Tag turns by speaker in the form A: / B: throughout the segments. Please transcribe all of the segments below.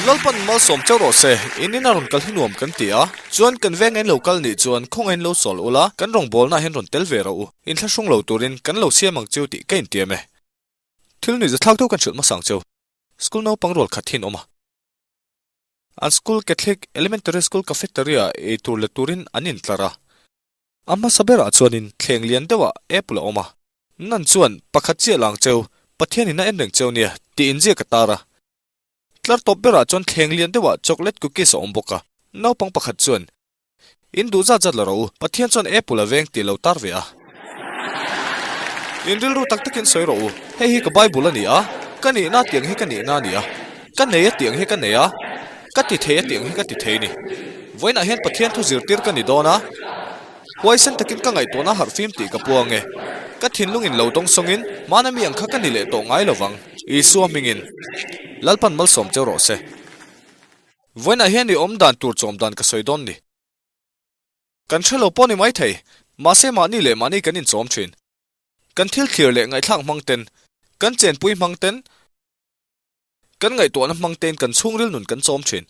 A: Lalpan malsawm chauh rawh se, in in a rawn kal hi nuam kan ti a, chuan kan veng a in lo kal nih chuan khawngaih in lo sawl ula, kan rawngbawlna ah hian rawn tel ve rawh u, inthlahrung lo turin kan lo siam ang cheu tih ka intiam e. Thil nuihzathlak deuh kan hrilh hmasa ang cheu, school naupang rual khat hi in awm a. An school Catholic Elementary School Cafeteria ei tur let turin an intlar a. A hmasa berah chuanin thleng lian deuhah apple a awm a. Nan chuan pakhat chiah lang cheu, Pathianin a en reng cheu nia tih inziak a tar a. Tlar tawp berah chuan thleng lian deuhah chocolate cookies a awm bawk a. Naupang pakhat chuan In duh zat zat la rawh u, Pathian chuan apple a veng tih lo tar ve a. In rilru tak takin sawi rawh u, hei hi ka Bible a ni a, ka nihna tiang hi ka nihna a ni a, ka nei a tiang hi ka nei a, ka ti thei a tiang hi ka ti thei a ni. Vawiinah hian Pathian thu zirtir ka ni dawn a, huaisen takin ka ngaihtuahna harhfim tih ka puang e. Ka thinlungin lo dawng sawngin hmana mi ang kha ka ni leh tawh ngai lovang, Isua hmingin. Lalpan malsawm cheu rawh se. Vawiinah hian i awm dan tur chawm dan ka sawi dawn ni. Kan hre lo pawh ni mai thei, mahse mahni leh mahni kan inchawm thin. Kan thil thlir leh ngaihthlak hmang ten, kan chenpui hmang ten, kan ngaihtuahna hmang ten kan chhungril nun kan chawm thin.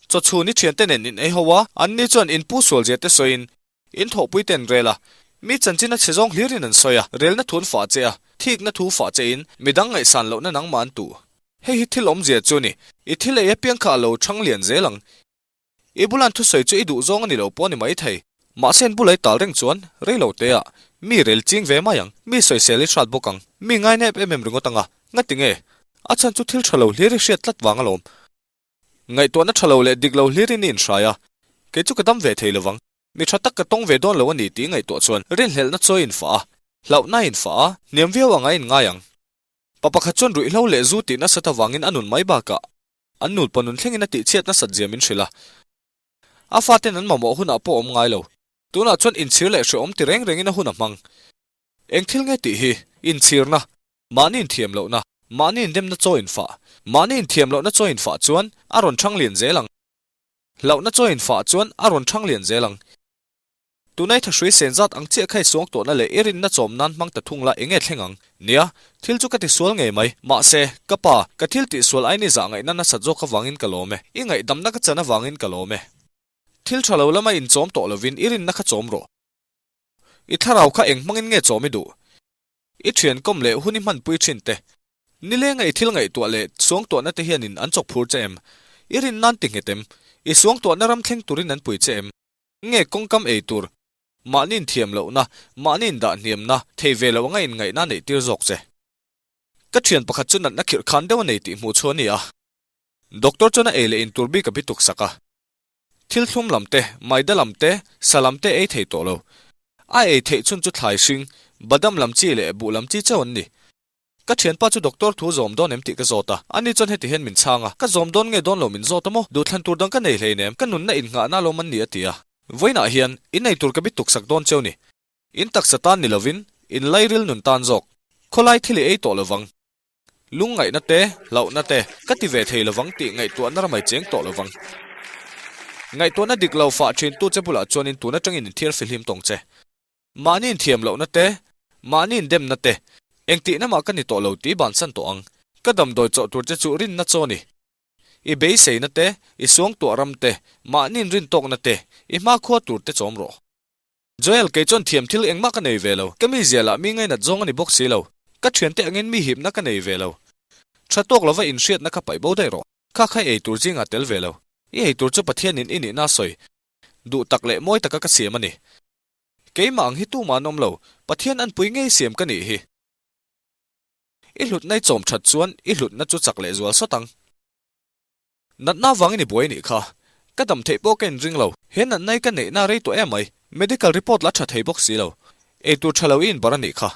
A: Chawchhun i thiante nen in ei ho a, anni chuan in pu sual zia te sawiin in thawhpui te an rel a, mi chanchin a chhe zawng hlirin an sawi a, relna thu an fah che a, thikna thu fah che in midang ngaihsan lohna nangmah an tuh. Hei hi thil awmzia chu a ni, i thil ei apiang kha a lo chhang lian zel ang. I bulan thusawi chu i duh zawng a ni lo pawh a ni maithei. Mahse an bula i tal reng chuan rei lo te ah mi rel ching ve mai ang, mi sawisel i hrat bawk ang, mi ngainep em em ringawt ang a, ngati nge? A chhan chu thil tha lo hlir i hriat tlat vang alawm. Ngaihtuahna tha lo leh dik lo hlirin i inhrai a, kei chu ka dam ve thei lovang, mi tha tak ka tawng ve dawn lo a ni tih ngaihtuah chuan rinhlelhna chawi a infah a, hlauhna a infah a, hniam viau ang a inngai ang. Pa pakhat chuan ruihhlo leh zu tih nasat avangin a nun mai bakah an nulpa nun thlengin a tihchhiat nasat zia min hrilh a. A faten an mamawh hunah pawh awm ngai lo. Tunah chuan inchhir leh hrehawm ti reng rengin a hun a hmang. Eng thil nge tih hi? Inchhirna, mahni inthiam lohna, mahni indemna chaw infah. Mahni inthiam lohna chaw infah chuan a rawn chhang lian zel ang. Hlauhna chaw infah chuan a rawn chhang lian zel ang. Tunai thahrui sen zat ang chiah kha i suang tawhna leh i rinna chawm nan hmang ta thung la enge thleng ang? Nia, thil chu ka ti sual ngei mai. Mahse, ka pa, ka thil tih sual aini zah ngaihna nasat zawk avangin ka lawm e. I ngaihdamna ka chan avangin ka lawm e. Thil tha lo lama inchawm tawh lovin i rinna kha chawm rawh. I thlarau kha eng hmangin nge chawm i duh? I thian kawm leh hun i hmanpui thin te. Nilenga i thil ngaihtuah leh suangtuahna te hianin an chawk phur che em? I rinna an ti nghet em? I suangtuahna ram thleng turin an pui che em? Nge kawngkam ei tur, mahni inthiam lohna, mahni indah hniamna, thei ve loh anga inngaihna neih tir zawk che. Ka thian pakhat chu natna khirh khan deuh a nei tih hmuh chu a ni a. Doctor chuan a ei leh in tur bik a bi tuk sak a. Thil thlum lam te, maida lam te, sa lam te ei thei tawh lo. A ei theih chhun chu thlai hring, badam lam chi leh buh lam chi chauh an ni. Ka thianpa chu doctor thu zawm dawn em tih ka zawt a, ani chuan heti hian min chhang a, ka zawm dawn nge dawn lo min zawt a maw? Duhthlan tur dang ka nei hleinem, ka nunna innghahna alawm an ni a ti a. Vawiinah hian in ei tur ka bi tuksak dawn cheu ni. In taksa tan ni lovin, in lairil nun tan zawk. Khawlai thil i ei tawh lovang. Lungngaihna te, hlauhna te, ka ti ve thei lovang tih ngaihtuahna ramai cheng tawh lovang. Ngaihtuahna dik lo fah thintu che bulah chuanin tun atangin inthiar fihlim tawng che. Mahni inthiam lohna te, mahni indemna te, engtihna mah ka ni tawh lo tih bansan tawh ang. Ka damdawi chawh tur che chu rinna chaw ni. I beiseina te, i suangtuah ram te, mahni inrintawkna te, i hmakhua tur te chawm rawh. Joel, kei chuan thiam thil engmah ka nei ve lo. Ka mizia lah mi ngainat zawng a ni bawk si lo. Ka thiante angin mi hipna ka nei ve lo. Tha tawk lova inhriatna kha paih bo daih rawh. Kha kha i ei tur zingah tel ve lo. I ei tur chu Pathianin i nihna a sawi. Duh tak leh mawi taka ka siam a ni. Keimah ang hi tumah an awm lo, Pathian anpui ngei siam ka nih hi. I hlutna i chawm that chuan i hlutna chu chak leh zual sawt ang. Natna avangin i buai nih kha. Ka dam theih pawh ka inring lo. He natna hi ka neihna rei tawh em mai. Medical report la tha thei bawk si lo. Eitur tha lo i inbar a nih kha.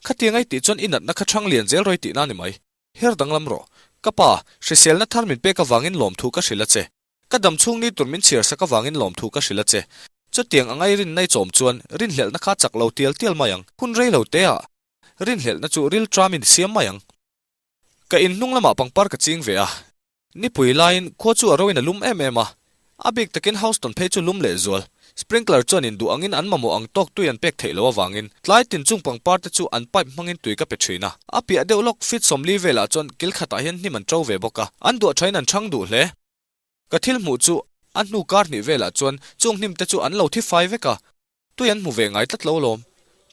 A: Khatiang a i tih chuan i natna kha chhang lian zel rawih tihna a ni mai. Her danglam rawh. Ka pa, hriselna thar min pek avangin lawmthu ka hrilh a che. Ka dam chhung ni tur min chhiar sak avangin lawmthu ka hrilh a che. Chutiang anga i rinna i chawm chuan rinhlelhna kha chak lo tial tial mai ang. Hun rei lo te ah rinhlelhna chu ril tram in siam mai ang. Ka in hnung lamah pangpar ka ching ve a. Nipui laiin khua chu a ro in a lum em em a. A bik takin Houston phei chu lum leh zual. Sprinkler chuan in duh angin an mamawh ang tawk tui an pek theih loh avangin tlai tin chung pangpar te chu an pipe hmangin tui ka pe thin a. A piah deuh lawk feet 40 velah chuan kil khatah hian hnim an ṭo ve bawk a, an duah ṭhain an ṭhang duh hle. Ka thil hmuh chu a hnu kar hnih velah chuan chung hnim te chu an lo thi fai vek a, tui an hmu ve ngai tlat lo alawm.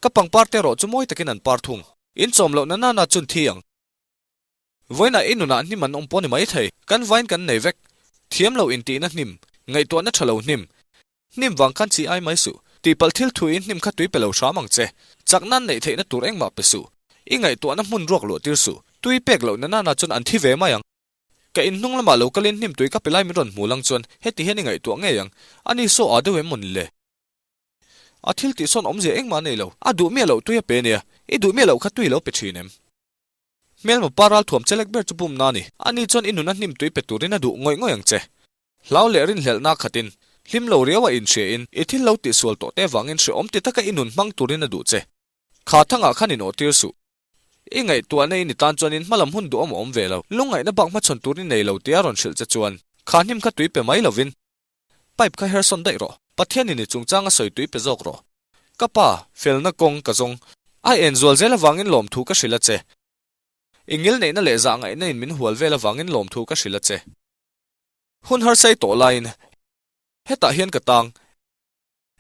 A: Ka pangpar te erawh chu mawi takin an par thung. In chawm loh na nana chun thi ang. Vawiinah i nunah hnim an awm pawh ni mai thei. Kan vain kan nei vek. Thiam lo intihna hnim, ngaihtuahna tha lo hnim. Hnim vang khan chi ai mai suh. Tihpalh thil thuiin hnim kha tui pe lo hram ang che. Chakna an neih theihna tur engmah pe suh. I ngaihtuahna hmun ruak luah tir suh. Tui pek loh na nana chuan an thi ve mai ang. Ka inhnung lamah lo kalin hnim tui ka pe lai min rawn hmu lang chuan heti hian i ngaihtuah ngei ang. Ani saw aa deuh em maw ni le? A thil tih sawn awmzia engmah a nei lo. A duh miah loh tui a pe nia. I duh miah loh kha tui lo pe thin em? Hmelma pa ralthuam chelek ber chu pumna a ni. Ani chuan i nuna hnim tui pe turin a duh ngawih ngawih ang che. Hlau leh rinhlelhna khatin, hlim lo riau a inhria in, i thil lo tihsual tawh te vangin hrehawm ti taka i nun hmang turin a duh che. Kha thangah khan in awhtir suh. I ngaihtuahna in i tan chuan in hmalam hun duhawm a awm ve lo. Lungngaihna bak hmachhawn tur i nei lo tia rawn hrilh che chuan, kha hnim kha tui pe mai lovin, pipe kha hersawn daih rawh. Pathianin i chungchang a sawi tui pe zawk rawh. Ka pa, felna kawng ka zawng. A en zual zel avangin lawmthu ka hrilh a che. I ngilneihna leh zah ngaihna in min hual vel avangin lawmthu ka hrilh a che. Hun harsai tawh laiin hetah hian ka tang.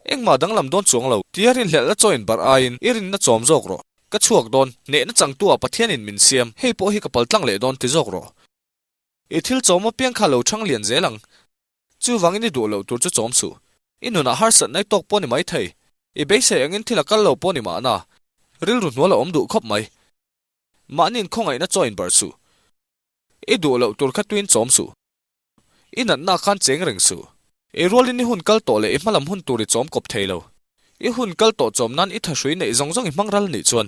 A: Engmah danglam dawn chuang lo, tia rinhlelhna chaw in barh aiin i rinna chawm zawk rawh. Ka chhuak dawn, hnehna changtu ah Pathianin min siam, hei pawh hi ka paltlang leh dawn ti zawk rawh. I thil chawm apiang kha lo chhang lian zel ang. Chuvangin i duh loh tur chu chawm suh. I nunah harsatna i tawk pawh ni mai thei. I beisei angin thil a kal lo pawh ni mahna. Rilru hnual a awm duh khawp mai. Mahniin khawngaihna chaw in barh suh. I duh loh tur kha tuin chawm suh. I natna khan cheng reng suh. I rualin i hun kal tawh leh i hmalam hun tur i chawm kawp thei lo. I hun kal tawh chawm nan i thahrui neih zawng zawng i hmang ral nih chuan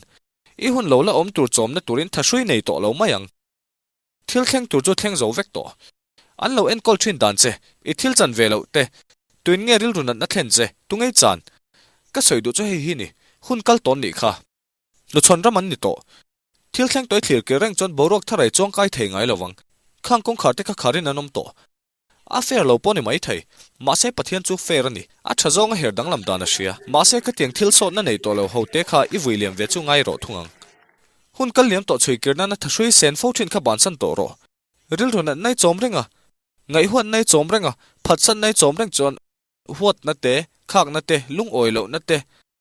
A: i hun lo la awm tur chawmna turin thahrui nei tawh lo mai ang. Thil thleng tur chu thleng zo vek tawh. An lo enkawl thin dan che, i thil chan ve loh te, tuin nge rilru natna thlen che, tu ngei chan? Ka sawi duh chu hei hi ni, hun kal tawn nih kha. Hnuchhawn ram an ni tawh. Thil thleng tawh i thlir kir reng chuan boruak thar ei chuang kai thei ngai lo vang. Khang kawngkhar te kha kharin an awm tawh. A fair lo pawh ni mai thei. Mahse Pathian chu fair a ni. A tha zawng a her danglam dan a hria. Mahse khatiang thil sawtna nei tawh lo ho te kha i vui liam ve chu ngai rawh thung ang. Hun kal liam tawh chhui kir nana thahrui sen fo thin kha bansan tawh rawh. Rilru nat nai chawm reng a, ngaihhuat nai chawm reng a, phatsan nai chawm reng chuan huatna te, khakna te, lungawi lohna te,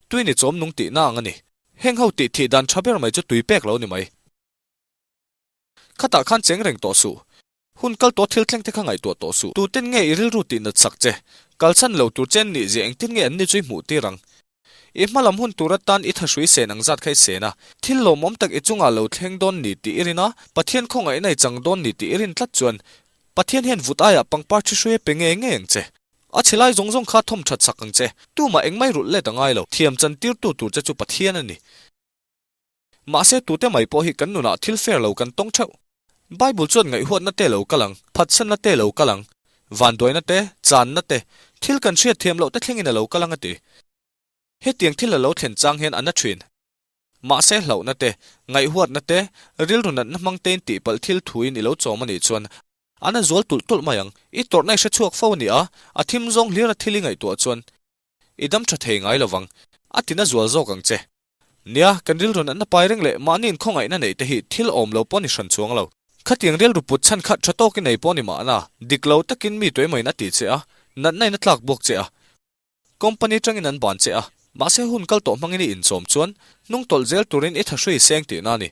A: tui ni chawm nung tihna ang a ni. Heng ho tih thih dan tha ber mai chu tui pek lo ni mai. Khatah khan cheng reng tawh suh. Hun kal tawh thil thleng te kha ngaihtuah tawh suh. Tuten nge i rilru tih nat sak che? Kalsan lo tur che an nih zia engtin nge an ni chu i hmuh tir ang? I hmalam hun tur atan i thahrui sen ang zat kha i sen a, thil lawmawm tak i chungah lo thleng dawn ni tih i rin a, Pathian khawngaihna i chang dawn ni tih i rin tlat chuan Pathian hian vut aiah pangpar thi hrui a pe ngei ngei ang che. A chhe lai zawng zawng kha thawm that sak ang che. Tumah engmai rulh let a ngai lo. Thiam chan tirtu tur che chu Pathian a ni. Mahse tute mai pawh hi kan nunah thil fair lo kan tawng theuh. Bible chuan ngaihhuatna te lo kal ang, phatsanna te lo kal ang, vanduaina te, channa te, thil kan hriat thiam loh te thlengin a lo kal ang a ti. Hetiang thil a lo thlen chang hian a na thin. Mahse hlauhna te, ngaihhuatna te, rilru natna hmang tein tihpalh thil thuin i lo chawm a nih chuan a na zual tulh tulh mai ang. I tawrhna i hre chhuak fo a ni a, a thim zawng hlir a thil i ngaihtuah chuan I dam tha thei ngai lovang, a tina zual zawk ang che. Nia, kan rilru natna pai reng leh mahni inkhawngaihna neih te hi thil awm lo pawh ni hran chuang lo. Khatiang rilru put chhan khat tha tawk i nei pawh ni mahna, dik lo takin mi tuemain a ti che a, natna in a tlak buak che a, company tangin an ban che a, mahse hun kal tawh hmangin i inchawm chuan hnung tawlh zel turin i thahrui seng tihna a ni.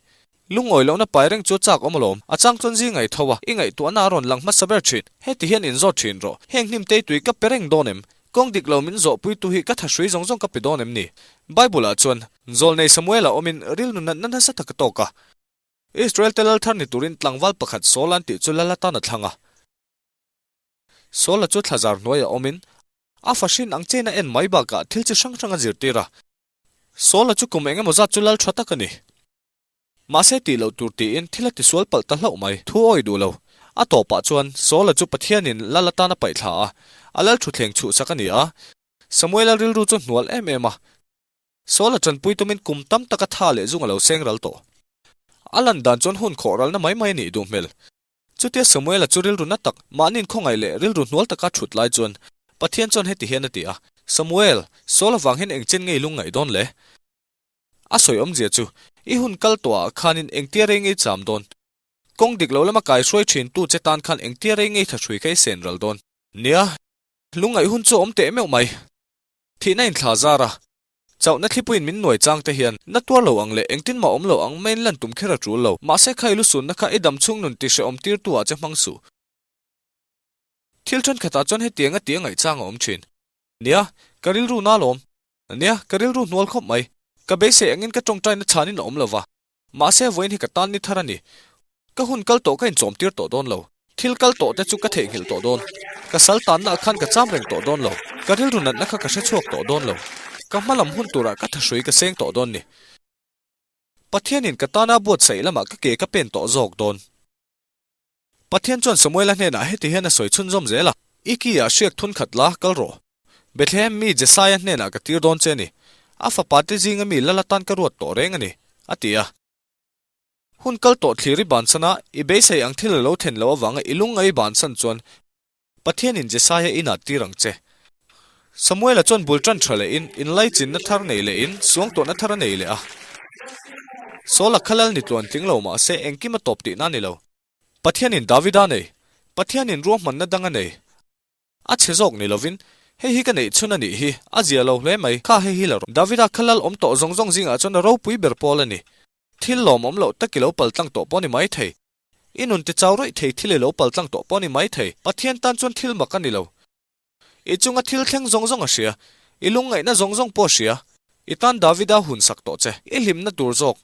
A: Lungawi lohna pai reng chu chak awm alawm, a chang chuan zi ngaih tho a, i ngaihtuahna a rawn lang hmasa ber thin. Heti hian inzawt thin rawh, heng hnim tei tui ka pe reng dawn em? Kawng dik lo min zawhpuitu hi ka thahrui zawng zawng ka pe dawn em ni? Bible-ah chuan, Zawlnei Samuel-a awmin rilru natna nasa tak a tawk a. Israel-te lal thar ni turin tlangval pakhat Saul-a'n tih chu lal atan a thlang a. Saul-a chu thlazar hnuaiah awmin a fahrin ang chein a en mai bakah thil chi hrang hrang a zirtir a. Saul-a chu kum eng emaw zat chu lal tha tak a ni. Mahse tih loh tur tiin thil a tisual palh ta hlauh mai. Thu awi duh lo. A tawpah chuan Saul-a chu Pathianin lal atan a paih thla a, a lal thutthleng chhuhsak a ni a. Samuel-a rilru chu hnual em em a. Saul-a tanpui tumin kum tam tak a tha leh zung a lo seng ral tawh. A lan dan chuan hun khawh ralna mai mai a nih duh hmel. Chutia Samuel-a chu rilru na tak, mahniin khawngaih leh rilru hnual taka thut lai chuan Pathian chuan heti hian a ti a. Samuel, Saul avang hian engchen nge i lungngaih dawn le? A sawi awmzia chu, i hun kal tawhah khanin engtia rei nge i cham dawn? Kawng dik lo lama kaihruai thintu che tan khan engtia rei nge i thahrui kha i sen ral dawn? Nia, lungngaih hun chu a awm teh meuh mai. Thihna inthla zar a, chauhna thlipuiin min nuai chang te hian na tuar lo ang leh engtin mah awm lo ang maiin lan tum kher a tul lo. Mahse kha i lusunna kha i dam chhung nun ti hrehawm tirtu ah che hmang suh. Thil thenkhatah chuan hetiang a tih a ngaihchang a awm thin. Nia, ka rilru na lawm. Nia, ka rilru hnual khawp mai. Ka beisei angin ka tawngtaina chhanin a awm lo va. Mahse vawiin hi ka tan ni thar a ni. Ka hun kal tawh ka inchawm tir tawh dawn lo. Thil kal tawh te chu ka theihnghilh tawh dawn. Ka sal tanna ah khan ka cham reng tawh dawn lo. Ka rilru natna kha ka hre chhuak tawh dawn lo. Ka hma lam hun turah ka thahrui ka seng tawh dawn ni. Pathianin ka tana buatsaih lamah ka ke ka pen tawh zawk dawn. Pathian chuan Samuela hnenah heti hian a sawi chhunzawm zel a, I ki ah hriak thun khat la, kal rawh. Bethlehem mi Jesaia hnenah ka tir dawn che a ni. A fapa te zinga mi lal atan ka ruat tawh reng a ni, a ti a. Hun kal tawh thlir i bansan a, i beisei ang thil a lo then loh avanga i lungngai i bansan chuan Pathianin Jesaia inah tir ang che. Samuela chuan bul tan tha lehin, inlaichinna thar nei lehin, suangtuahna thar a nei leh a. Saul-a kha lal ni tluan tling lo mah se engkim a tawp tihna a ni lo. Pathianin Davida nei. Pathianin ruahmanna dang a nei. A chhe zawk ni lovin, Hei hi ka neih chhun a nih hi, a zia lo hle mai, kha hei hi la rawh. Davida kha lal awm tawh zawng zawng zingah chuan a ropui ber pawl a ni. Thil lawmawm loh tak i lo paltlang tawh pawh a ni maithei. I nun ti chau rawih thei thil i lo paltlang tawh pawh a ni maithei. Pathian tan chuan thil mak a ni lo. I chunga thil thleng zawng zawng a hria. I lungngaihna zawng zawng pawh a hria. I tan Davida hun sak tawh che. I hlimna tur zawk,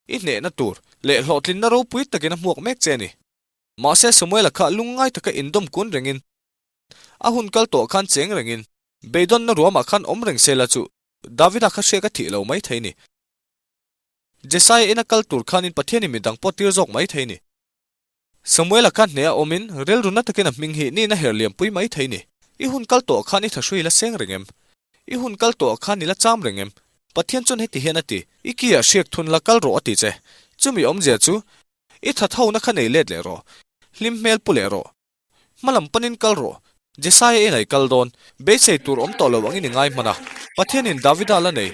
A: i hnehna tur, leh hlawhtlinna ropui takin a hmuak mek che a ni. Mahse Samuela kha lungngai taka indawm kun rengin, a hun kal tawh khan cheng rengin, beidawnna ruamah khan awm reng se la chu Davida kha hriak a thih lo maithei ni. Jesaia ina kal tur khanin Pathianin midang pawh tir zawk maithei ni. Samuela kha hneh a awmin rilru na takin a hming hi niin a her liampui maithei ni. I hun kal tawh khan i thahrui la seng reng em? I hun kal tawh khan i la cham reng em? Pathian chuan heti hian a ti, I ki ah hriak thun la kal rawh a ti che. Chumi awmzia chu I that ho na kha nei let leh rawh. Hlim hmel pu leh rawh. Hmalam panin kal rawh. Jesaia in ai kal dawn. Beisei tur awm tawh lo angin i ngai hman a. Pathianin Davida la nei.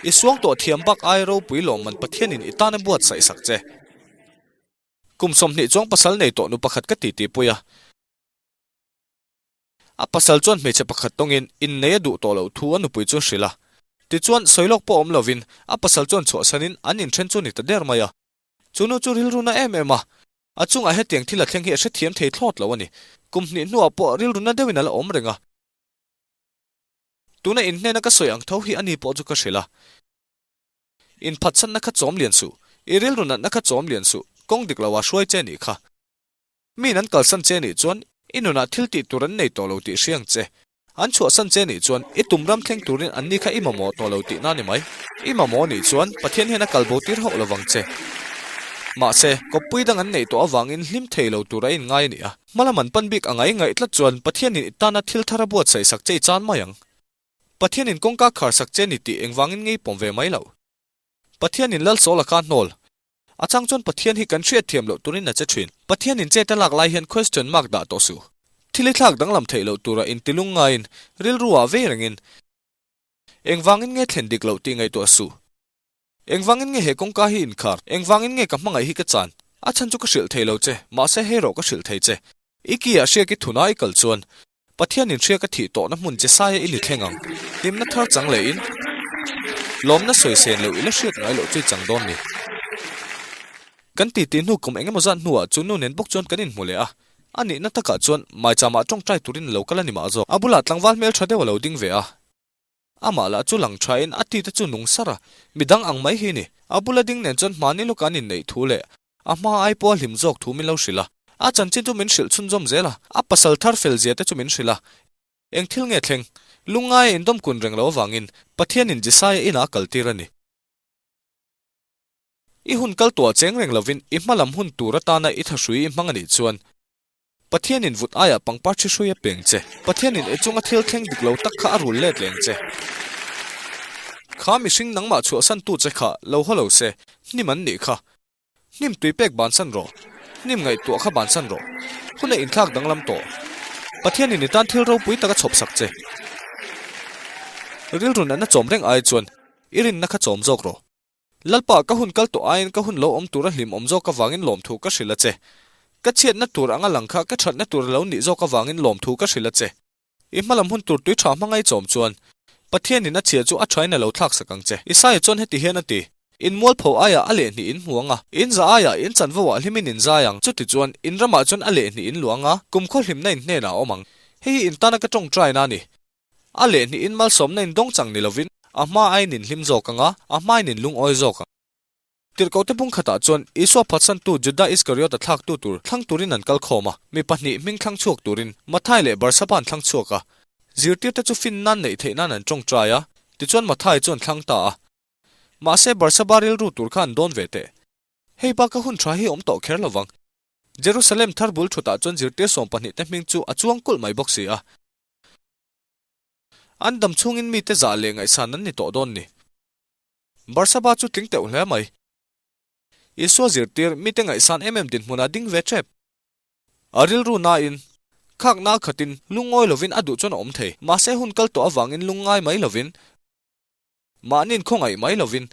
A: I suang tawh thiam bak ai ropui lawmman Pathianin i tan a buatsaih sak che. Kum 20 chuang pasal nei tawh nu pakhat ka titi pui a. A pasal chuan hmeichhe pakhat tawngin innei a duh tawh loh thu a nupui chu a hrilh a. Tichuan, sawi lawk pawh awm lovin a pasal chuan chhuahsanin an inthen chu a ni ta der mai a. Chu nu chu rilru na em em a, a chungah hetiang thil a thleng hi a hrethiam thei thlawt lo a ni. Kum hnih hnuah pawh rilru na deuhin a la awm reng a. Tuna inhnena ka sawi ang tho hi a ni pawh chu ka hrilh a. Inphatsanna kha chawm lian suh, i rilru natna kha chawm lian suh, kawng dik loah hruai che nih kha. Miin an kalsan che nih chuan i nunah thil tih tur an nei tawh lo tih hria ang che. An chhuahsan che nih chuan i tum ram thleng turin anni kha i mamawh tawh lo tihna a ni mai. I mamawh nih chuan Pathian hian a kal bo tir hauh lovang che. Mahse, kawppui dang an neih tawh avangin hlim thei lo tur a inngai a ni a. Hmalam an pan bik a ngai ngaih tlat chuan Pathianin i tana thil thar a buatsaih sak che i chan mai ang. Pathianin kawngka khar sak che ni tih engvangin ngei pawm ve mai loh. Pathianin Lal Saul a kha hnawl. A chang chuan Pathian hi kan hriat thiam loh turin a che thin. Pathianin chet a lak lai hian question mark dah tawh suh. Thil i thlak danglam theih loh tura intilung ngaiin rilru ah vei rengin engvangin nge thlen dik loh tih ngaihtuah suh. Engvangin nge he kawngka hi inkhar? Engvangin nge ka hmangaih hi ka chan? A chhan chu ka hrilh thei lo che, mahse hei rawh ka hrilh thei che. I ki ah hriak i thuna i kal chuan Pathianin hriak a thih tawhna hmun che saia i ni thleng ang. Hlimna thar chang lehin lawmna sawi sen loh i la hriat ngai loh chu i chang dawn ni. Kan titi hnu kum eng emaw zat hnuah chu nu nen bawk chuan kan inhmu leh a. A nihna takah chuan maichama tawngtai turin a lo kal a ni mah zawk. A bulah tlangval hmeltha deuh a lo ding ve a. Amah lah chu lang thain a tite chu nung sar a, midang ang mai hi ni. A bula ding nen chuan hmani lawka an inneih thu leh a hma ai pawha hlim zawk thu min lo hrilh a. A chanchin chu min hrilh chhunzawm zel a, a pasal thar fel zia te chu min hrilh a. Eng thil nge thleng? Lungngaia indawm kun reng lo avangin Pathianin Jesaia inah a kaltir a ni. I hun kal tuah cheng reng lovin i hma lam hun tur atana i thahrui i hmang a nih chuan Pathianin vut aiah pangpar thi hrui a peng che. Pathianin i chunga thil thleng dik lo tak kha a rul let leng che. Kha mihring nangmah chhuahsantu che kha lo haw lo se, hnim an nih kha. Hnim tui pek bansan rawh. Hnim ngaihtuah kha bansan rawh. Hun a inthlak danglam tawh. Pathianin i tan thil ropui tak a chhawpsak che. Rilru natna chawm reng ai chuan i rinna kha chawm zawk rawh. Lalpa, ka hun kal tawh aiin ka hun lo awm tura hlim awm zawk avangin lawmthu ka hrilh a che. Ka chhiatna tur anga lang kha ka thatna tur a lo nih zawk avangin lawmthu ka hrilh a che. I hmalam hun tur tui tha hmangai chawm chuan Pathianin a chhia chu a thain a lo thlak sak ang che. Isaia chuan heti hian a ti, In mualpho aiah a lehhnih in hmu ang a, in za aiah in chanvo ah hlimin in zai ang. Chutichuan, in ramah chuan a lehhnih in luang a, kumkhaw hlimna in hnenah a awm ang. Hei hi in tana ka tawngtaina a ni. A lehhnih in malsawmna in dawng chang ni lovin, a hma aiin in hlim zawk ang a, a hmain in lungawi zawk ang. Tirhkohte bung khatah chuan Isua phatsantu Juda Iskariota thlaktu tur thlang turin an kal khawm a, mi pahnih hming thlang chhuak turin Mathai leh Barsaba an thlang chhuak a. Zirtirte chu fin nan neih theih nan an tawngtai a, tichuan Mathai chu an thlang ta a. Mahse Barsaba rilru tur kha an dawn ve teh. Hei baka hun tha hi awm tawh kher lo vang. Jerusalem thar bul thutah chuan zirtir sawmpahnihte hming chu a chuang kulh mai bawk si a. An dam chhungin mite zah leh ngaihsan an ni tawh dawn ni. Barsaba chu tling teuh hle mai. Isua zirtir mite ngaihsan em em dinhmunah ding ve tep. A rilru nain, khakna khatin lungawi lovin a duh chuan a awm thei. Mahse hun kal tawh avangin lungngai mai lovin, mahniin khawngaih mai lovin,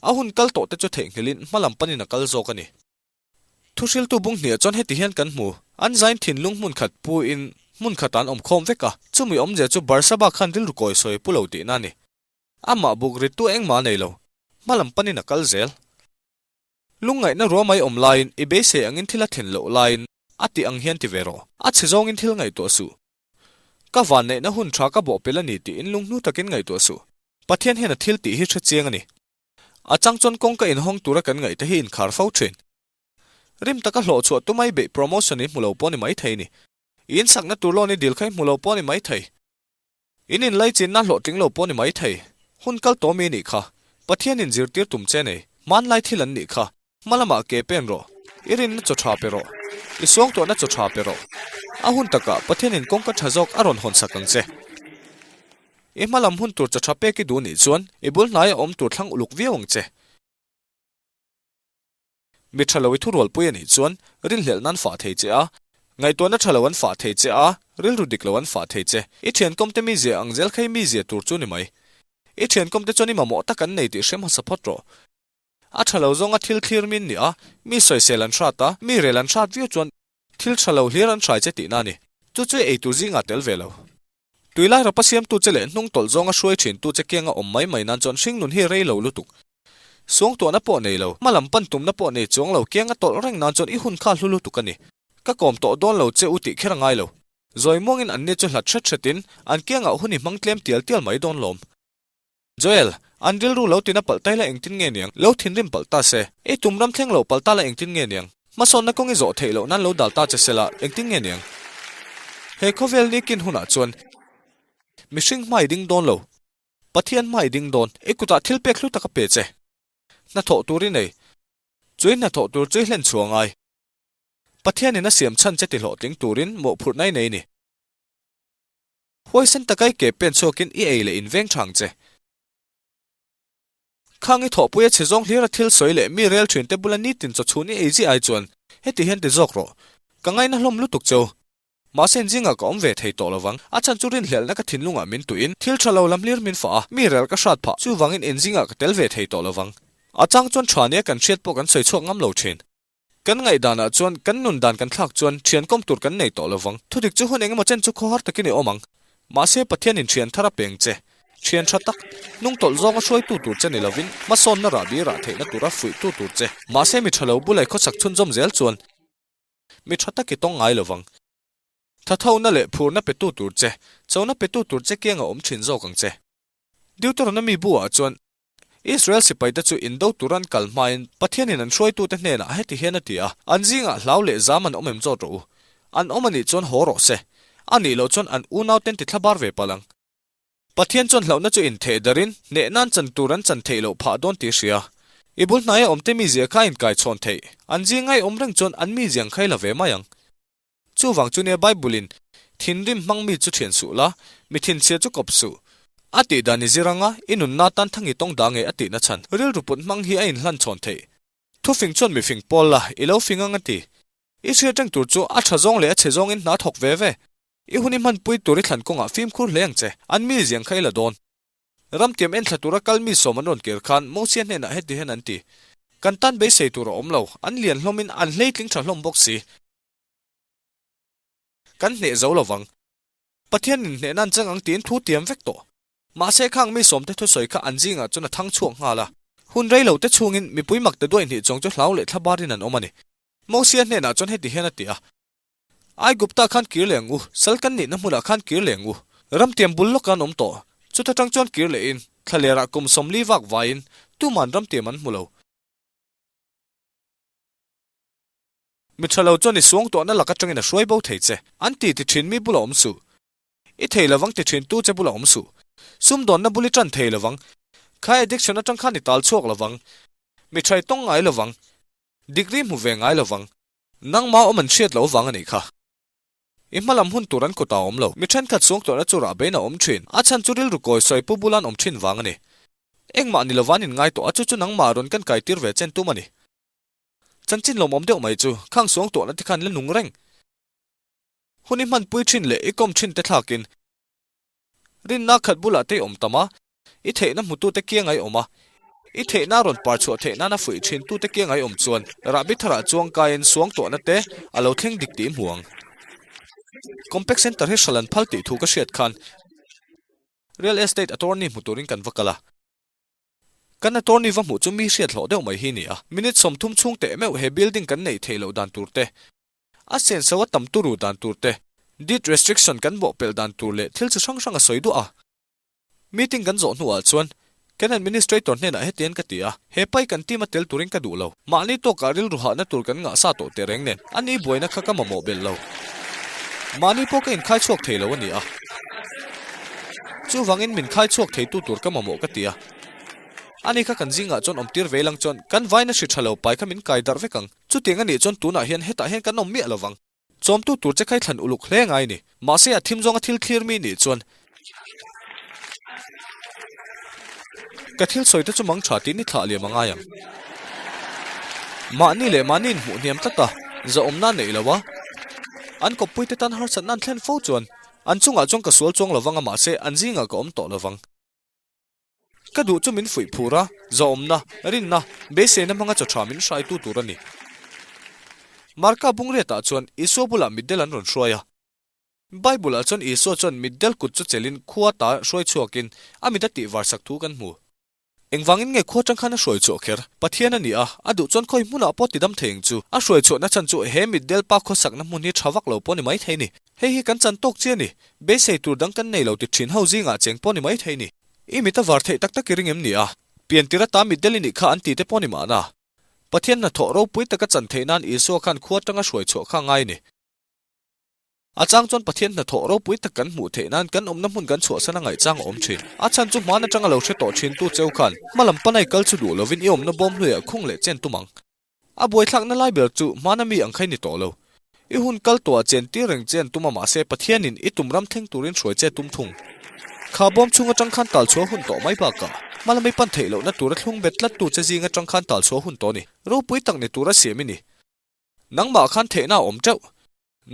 A: a hun kal tawhte chu theihnghilhin hmalam panin a kal zawk a ni. Thuhriltu bung hniah chuan heti hian kan hmu, an zain thinlung hmun khat puin hmun khatah an awm khawm vek a, chumi awmzia chu Barsaba khan rilru kawi sawi pu lo tihna a ni. Amah buk rittu engmah a nei lo, hmalam panin a kal zel. Lungngaihna ruamai awm laiin i beisei angin thil a thlen loh laiin a tih ang hian ti ve rawh. A chhe zawngin thil ngaihtuah suh. Ka vanneihna hun tha ka bawhpelh a ni tiin lunghnu takin ngaihtuah suh. Pathian hian a thil tih hi hre chiang a ni. A chang chuan kawngka inhawng tura kan ngaihte hi inkhar fo thin. Rim taka hlawh chhuah tumai beih promotion i hmu lo pawh ni maithei ni. I insakna tur loan i dil kha i hmu lo pawh ni maithei. In inlaichinna hlawhtling lo pawh ni mai thei. Hun kal tawh mi nih kha. Pathian in zirtir tum che nei. Hmanlai thil an nih kha. Hma lamah ke pen rawh. I rinna chaw tha pe rawh. I suangtuahna chaw tha pe rawh. A hun takah Pathian in kawngka tha zawk a rawn hawn sak ang che. I hma lam hun tur chaw tha pek i duh nih chuan i bul hnaia awm tur thlang uluk viau ang che. Mi tha lo i thurualpui a nih chuan rinhlelh nan fah thei che a, ngaihtuahna tha lo an fah thei che a, rilru dik lo an fah thei che. I thiankawmte mizia ang zel kha i mizia tur chu ni mai. I thiankawmte chuan i mamawh tak an nei tih hre hmasa phawt rawh. A tha lo zawnga thil thlir min ni a, mi sawisel an hrat a, mi rel an hrat viau chuan thil tha lo hlir an hrai che tihna a ni. Chu chu i eitur zingah tel ve lo. Tuilai rapa siamtu che leh hnung tawlh zawnga hruai thintu che kianga awm mai mai nan chuan hringnun hi rei lo lutuk. Suangtuahna pawh nei lo, hma lam pan tumna pawh nei chuang lo kianga tawlh reng nan chuan i hun kha hlu lutuk a ni. Ka kawm tawh dawn lo che u tih kher a ngai lo. Zawi muangin anni chu hlat hret hretin an kiangah hun i hmang tlem tial tial mai dawn lawm. Joel, an rilru lo tina palh ta ila engtin nge niang? Lo thinrim palh ta se. I tum ram thleng lo palh ta la engtin nge niang? Hmasawnna kawng i zawh theih loh nan lo dal ta che se la engtin nge niang? He khawvel ni kin hunah chuan mihring hma i ding dawn lo. Pathian hma i ding dawn. I kutah thil pek hlu tak a pe che. Hnathawh tur i nei. Chui hnathawh tur chu i hlen chhuah ngai. Pathianin a siam chhan che ti hlawhtling turin mawhphurhna i nei ni. Huaisen taka i ke pen chhuakin i ei leh in veng thang che. Khang i thawhpui a chhe zawng hlir a thil sawi leh mi rel thin te bula nitin chaw chhun i ei zia ai chuan heti hian ti zawk rawh. Ka ngaina hlawm lutuk cheu. Mahse in zingah ka awm ve thei tawh lovang. A chhan chu rinhlelhna ka thinlungah min tuihin thil tha lo lam hlir min fah a, mi rel ka hrat phah. Chuvangin in zingah ka tel ve thei tawh lovang. A chang chuan tha nia kan hriat pawh kan sawi chhuak ngam lo thin. Kan ngaihdanah chuan kan nun dan kan thlak chuan thian kawm tur kan nei tawh lovang. Thudik chu hun engemaw chen chu khawhar takin i awm ang. Mahse Pathianin thian thar a peng che. Thian tha tak, hnung tawlh zawnga hruaitu tur che ni lovin hmasawnna rahbi rah theihna tura fuihtu tur che. Mahse mi tha lo bulai khawchak chhunzawm zel chuan mi tha tak i tawng ngai lovang. Thathona leh phurna petu tur che, chona petu tur che kianga awm thin zawk ang che. Deuteronomy bu ah chuan Israel sipaite chu indo tur an kal hmain Pathianin an hruaitute hnenah heti hian a ti a, An zingah hlau leh zam an awm em zawt rawh u. An awm anih chuan haw rawh se. A nih loh chuan an unauten ti thlabar ve palh ang. Pathian chuan hlauhna chu intheh darin hneh nan chan tur an chan theih loh phah dawn tih hria. I bul hnaia awmte mizia kha a inkaichhawn theih. An zinga i awm reng chuan an mizia ang kha i la ve mai ang. Chuvang chu nia Bible-in, Thinrim hmang mi chu thian suh la, mi thinchhia chu kawp suh. A tih dan i zir anga, i nunna tan thang i tawng dah nge a tihna chhan. Rilru put hmang hi a inhlan chhawn theih. Thufing chuan mi fing pawl la, i lo fing ang a ti. I hriat reng tur chu a tha zawng leh a chhe zawngin hna thawk ve ve. I hun i hmanpui tur i thlan kawngah fimkhur hle ang che, an mi ziang kha i la dawn. Ramtiam enthla tura kal mi sawm an rawn kir khan Mosia hnenah heti hian an ti, Kan tan beisei tur a awm lo, an lian hlawmin an hleitling tha hlawm bawk si. Kan hneh zo lo vang. Pathianin hnehna an chang ang tiin thu tiam vek tawh. Mahse khang mi sawmte thusawi kha an zingah chuan a thang chhuak nghal a. Hun rei lo te chhungin mipui makte duai hnih chuang chu hlau leh thla barin an awm a ni. Mosia hnenah chuan heti hian a ti a, Aigupta khan kir leh ang u, sal kan nihna hmunah khan kir leh ang u. Ramtiam bul lawk an awm tawh. Chuta tang chuan kir lehin, thlalerah kum 40 vak vaiin tuman ramtiam an hmu lo. Mi tha lo chuan i suang tuahna lak atangin a hruai bo thei che. An ti ti thin mi bula awm suh. I thei lovang ti thin tu che bula awm suh. Sumdawnna bul i tan thei lovang. Kha addiction atang khan i tal chhuak lovang. Mi tha i tawng ngai lovang. Degree hmu ve ngai lovang. Nangma awm an hriat loh vang a nih kha. I hmalam hun tur an kut a awm lo. Mi thenkhat suang tuahna chu rah bein a awm thin. A chhan chu rilru kawi sawi pu bulan awm thin vang a ni. Engmah ni lova an inngai tawh a chu chu nangmah rawn kan kai tir ve chen tum a ni. Chanchin lawmawm deuh mai chu khang suang tuahna te khan la nung reng. Hun i hmanpui thin leh i kawm thin te thlakin rinna khat bulah te i awm tam a, i theihna hmutute kiang a i awm a, i theihna rawn par chhuah theih nana fuih thin tute kiang a i awm chuan rahbi tharah chuang kaiin suang tuahna te a lo thleng dik tih i hmu ang. Compact Center hi hralan phal tih thu ka hriat khan Real Estate Attorney hmu turin kan va kal a. Kan attorney va hmuh chu mi hriat hlawh deuh mai hi ni a. Minute 30 chhung teh meuh he building kan neih theih loh dan tur te, a senso a tam turu dan tur te, deed restriction kan bawhpelh dan tur leh thil chi hrang hrang a sawi duah a. Meeting kan zawh hnuah chuan kan administrator hnenah hetiang ka ti a, he pai kan team a tel turin ka duh lo. Mahni tawkah rilru hahna tur kan ngah sa tawh tehreng nen a ni buaina kha ka mamawh belh lo. Mahni pawh ka inkhai chhuak thei lo a ni a. Chuvangin min khai chhuak theitu tur ka mamawh ka ti a. Ani kha kan zingah chuan awmtir ve lang chuan kan vaina hri tha lo pai kha min kai darh vek ang. Chutiang a nih chuan tunah hian hetah hian kan awm miah lo vang. Chawmtu tur che khai thlan uluk hle ngai ni. Mahse a thim zawnga thil thlir mi nih chuan ka thil sawi te chu mang tha tiin i thlah liam a ngai ang. Mahni leh mahni inhmuh hniam tlat a, zahawmna neih lo a, an kawppui te tan harsatna an thlen fo chuan an chungah chuan ka sual chuang lo vang a mahse an zingah ka awm tawh lo vang. Ka duh chu min fuih phur a, zahawmna, rinna, beiseina hmanga chaw tha min hraitu tur a ni. Marka bungriatah chuan Isua bulah mitdel an rawn hruai a. Bible-ah chuan Isua chuan mitdel kut chu chelin khua ta hruai chhuakin a mit a tihvar sak thu kan hmu. Engvangin nge khua tang khan a hruai chhuah kher? Pathian a ni a, a duh chuan khawi hmunah pawh tidam thei ang chu. A hruai chhuahna chhan chu he mitdel pa khawsakna hmun hi tha vak lo pawh ni mai thei ni. Hei hi kan chan tawk chi a ni. Beisei tur dang kan nei lo ti thin ho zingah cheng pawh ni mai thei ni. I mit a var theih tak tak i ring em ni a? Pian tir ata mitdel i nih kha an ti te pawh ni mahna. Pathian hnathawh ropui taka chan theih nan Isua khan khua atanga hruai chhuah kha a ngai ni. A chang chuan Pathian hnathawh ropui tak kan hmuh theih nan kan awmna hmun kan chhuahsan a ngaihchang a awm thin. A chhan chu hmaan atanga lo hre tawh thin tu cheu khan hmalam panai kal chu duh lovin i awmna bawm hluiah khung leh chen tum ang. A buaithlakna lai ber chu hmana mi ang khai ni tawh lo. I hun kal tawhah chen tir reng che an tum a mahse Pathianin i tum ram thleng turin hruai che tum thung. Kha bawm chhung atang khan tal chhuah hun tawh mai bakah hmalam i pan theih lohna tura thlung bet tlattu che zing atang khan tal chhuah hun tawh ni. Ropui tak ni tura siam i ni. Nangmah khan theihna a awm teuh.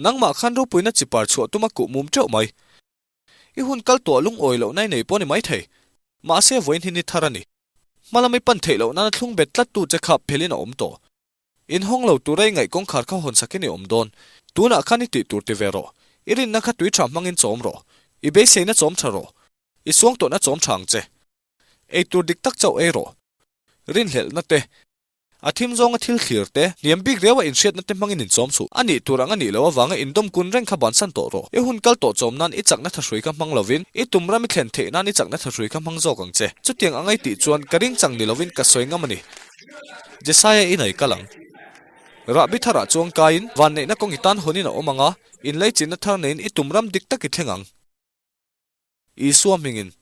A: Nangmah khan ropuina chi par chhuah tuma kuh mum teuh mai. I hun kal tawh lungawi lohna i nei pawh ni mai thei. Mahse vawiin hi ni thar a ni. Hmalam i pan theih loh nana thlung bet tlattu che kha phelin a awm tawh. Inhawng lo tura i ngaih kawngkhar kha hawn sakin i awm dawn. Tunah khan i tih tur ti ve rawh. I rinna kha tui tha hmangin chawm rawh. I beiseina chawm tha rawh. I suangtuahna chawm tha ang che. Ei tur dik tak chauh ei rawh. Rinhlelhna te. A thim zawnga thil thlir te, hniam bik riaua inhriatna te hmangin inchawm chhuh. A nih tur ang a nih loh avanga indawm kun reng kha bansan tawh rawh. I hun kal tawh chawm nan i chakna thahrui kha hmang lovin, i tum ram i thlen theih nan i chakna thahrui kha hmang zawk ang che. Chutiang ang ai tih chuan ka ring chang ni lovin ka sawi ngam a ni. Jesaia in a i kal ang. Rahbi tharah chuang kaiin vanneihna kawng i tan hawnin a awm ang a, inleichinna thar neiin i tum ram dik tak i thleng ang. Isua hmingin.